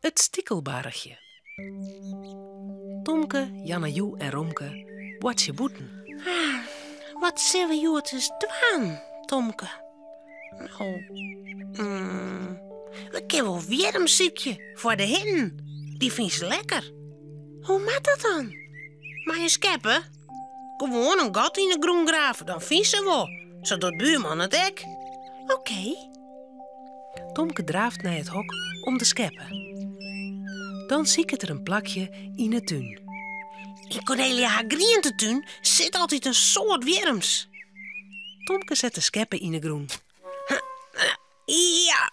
It stikelbarchje. Tomke, Jannejoe en Romke boartsje bûten. Wat sille we hjoed ris dwaan, Tomke? No, we kinne wol wjirms sykje foar de hinnen. Dy fine se lekker. Hoe moat dat dan? Mei in skeppe? Gewoan in gat yn 'e grûn grave, dan fynst se wol. Sa docht buorman it ek. Oké. Tomke draaft nei it hok om de skeppe. Dan siket er in plakje yn 'e tún. Yn Kornelia har grientetún sit altyd in soad wjirms. Tomke set de skeppe yn 'e grûn. Ja.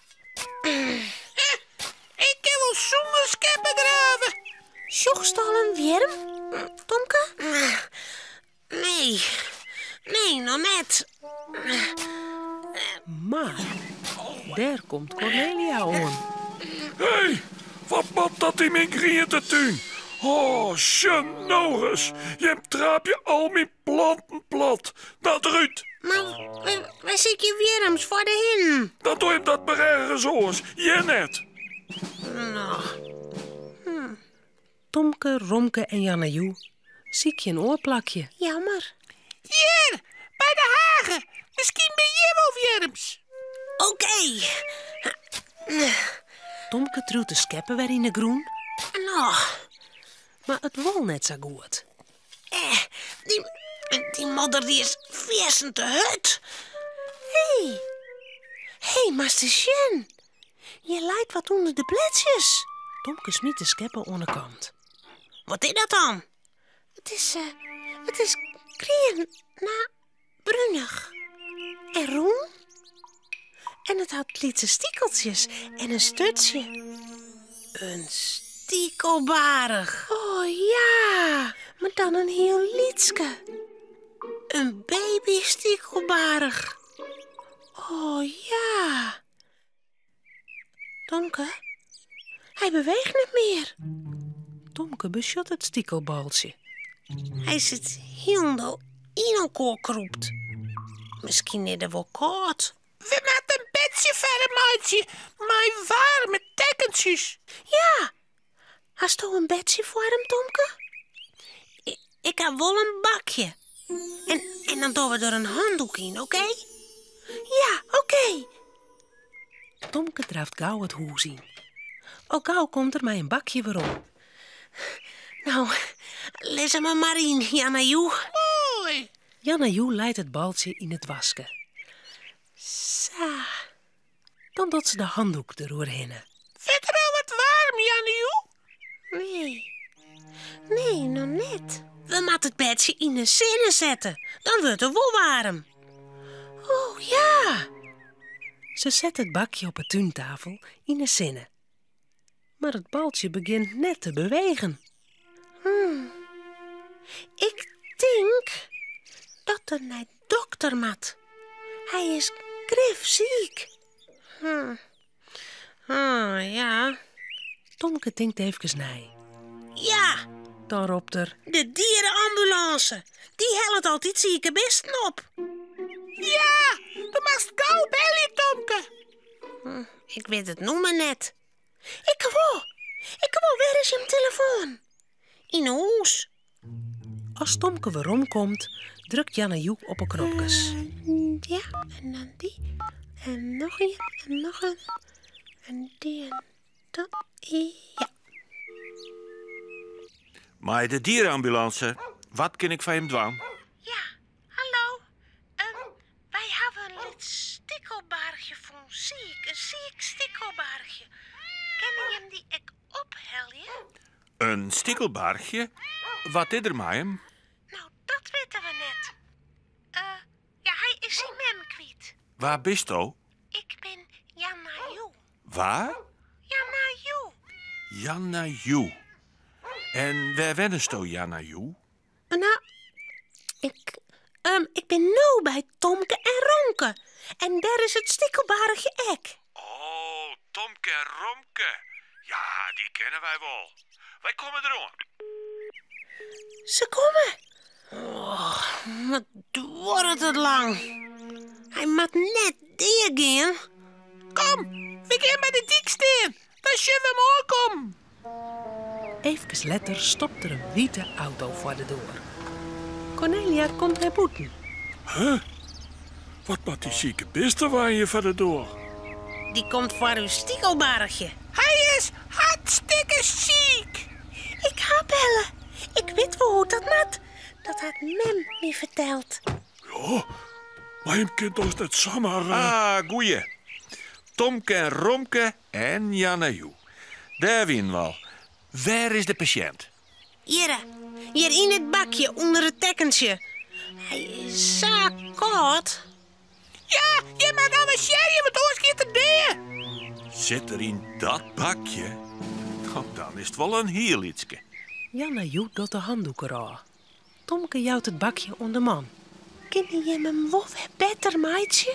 Ik kin wol sûnder skeppe grave. Sjochst al in wjirm, Tomke? Nee, nee, noch net. Mar dêr komt Kornelia oan. Hé, wat moat dat yn myn grientetún? Oh, sjen no ris, jim traapje al myn planten plat. No derút! Mar wy sykje wjirms foar de hinnen. Dan doch jim dat mar ergens oars, hjir net. No. Tomke, Romke en Jannejoe sykje in oar plakje. Jammer. Hjir, by de hage. Miskien binne hjir wol wjirms. Oké. Tomke triuwt de skeppe wer yn 'e grûn. No. Mar it wol net sa goed. Eh, dy, dy modder dy is fierstente hurd. Hé, hé, moatst ris sjen. Hjir leit wat ûnder de bledsjes. Tomke smyt de skeppe oan 'e kant. Wat is dat dan? It is, eh, it is grien, no, brunich en rûn. En it hat lytse stikeltsjes en in sturtsje. In stikelbaarch. Oh ja, mar dan in hiel lytske. In baby stikelbaarch. Oh ja. Tomke, hy beweecht net mear. Tomke besjocht it stikelbaltsje. Hy sit hielendal yn elkoar krûpt. Miskien is er wol kâld. We moatte in bedsje foar him meitsje mei waarme tekkentsjes. Ja, hasto in bedsje foar him, Tomke? Ik ha wol in bakje. En, en dan dogge we der in handoek yn, oké? Ja, oké. Tomke draaft gau it hûs yn. Al gau komt er mei in bakje werom. No, lis him der mar yn, Jannejoe. Moai. Jannejoe leit it baltsje yn it waske. Sa. Dan docht se de handoek deroerhinne. Wurdt er al wat waarm, Jannejoe? Nee. Nee, noch net. We moatte it bedsje yn de sinne sette. Dan wurdt er wol waarm. Oh ja. Se set it bakje op 'e túntafel yn 'e sinne. Mar it baltsje begjint net te bewegen. Ik tink dat er nei dokter moat. Hy is grif siik. Ah, ja. Tomke tinkt eefkes nei. Ja! Dan ropt er. De dierenambulance. Dy hellet altyd sike bisten op. Ja, do moatst gau belje, Tomke. Ik wit it nûmer net. Ik wol. Ik wol. Wêr is jim telefoan? Yn 'e hûs. As Tomke weromkomt, drukt Jannejoe op 'e knopkes. Ja, en dan dy. En noch ien, en noch in. En dy en dat. Ja. Mei de dierenambulance, wat kin ik foar jim dwaan? Ja, hallo. Wy hawwe in lyts stikelbarchje fûn, siik, in siik stikelbarchje. Kinne jim dy ek ophelje? In stikelbarchje? Wat is der mei him? No, dat witte we net. Eh, ja, hy is syn mem kwyt. Wa bisto? Ik bin Janna Joe. Wa? Janna Joe. Janna Joe. En wêr wennesto, Janna Joe? No, ik, um, ik bin no by Tomke en Romke. En dêr is it stikelbarchje ek. Oh, Tomke en Romke. Ja, dy kenne wy wol. Wy komme deroan. Se komme. Oh, wat duorret it lang. Hy moat net deagean. Kom, we gean by de dyk stean. Dan sjogge we him oankommen. Eefkes letter stopt der in wite auto foar de doar. Kornelia komt nei bûten. Huh? Wat moat dy sike bistewein hjir foar de doar? Dy komt foar ús stikelbarchje. Hy is hartstikke siik. Ik ha belle. Ik wit wol hoe't dat moat. Dat hat mem my ferteld. Ja, mar jim kin dochs net samar. Ah, goeie. Tomke en Romke en Janna Joe. Dêr wienen we al. Wêr is de pasjint? Hjirre, hjir yn it bakje ûnder it tekkentsje. Hy is sa kâld. Ja, jim moatte avensearje, want oars giet er dea. Sit er yn dat bakje? No, dan is it wol in hiel lytske. Janna Joe docht de handoek derôf. Tomke jout it bakje oan de man. Kinne jim him wol wer better meitsje?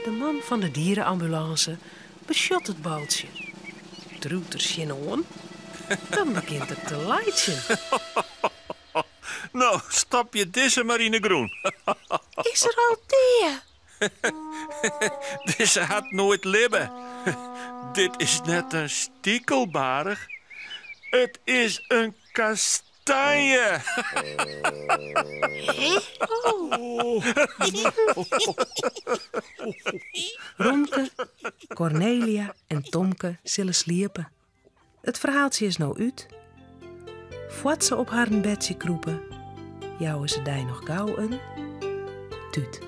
De man fan de diereambulânse besjocht it baltsje. Triuwt der tsjinoan. Dan begjint er te laitsjen. No, stopje dizze mar yn 'e grûn. Is er al dea? Dizze hat noait libbe. Dit is net in stikelbaarch, it is in kastanje. Romke, Kornelia en Tomke sille sliepe. It ferhaaltsje is no út. Foar't se op harren bedsje krûpe, jouwe se dy noch gau in tút.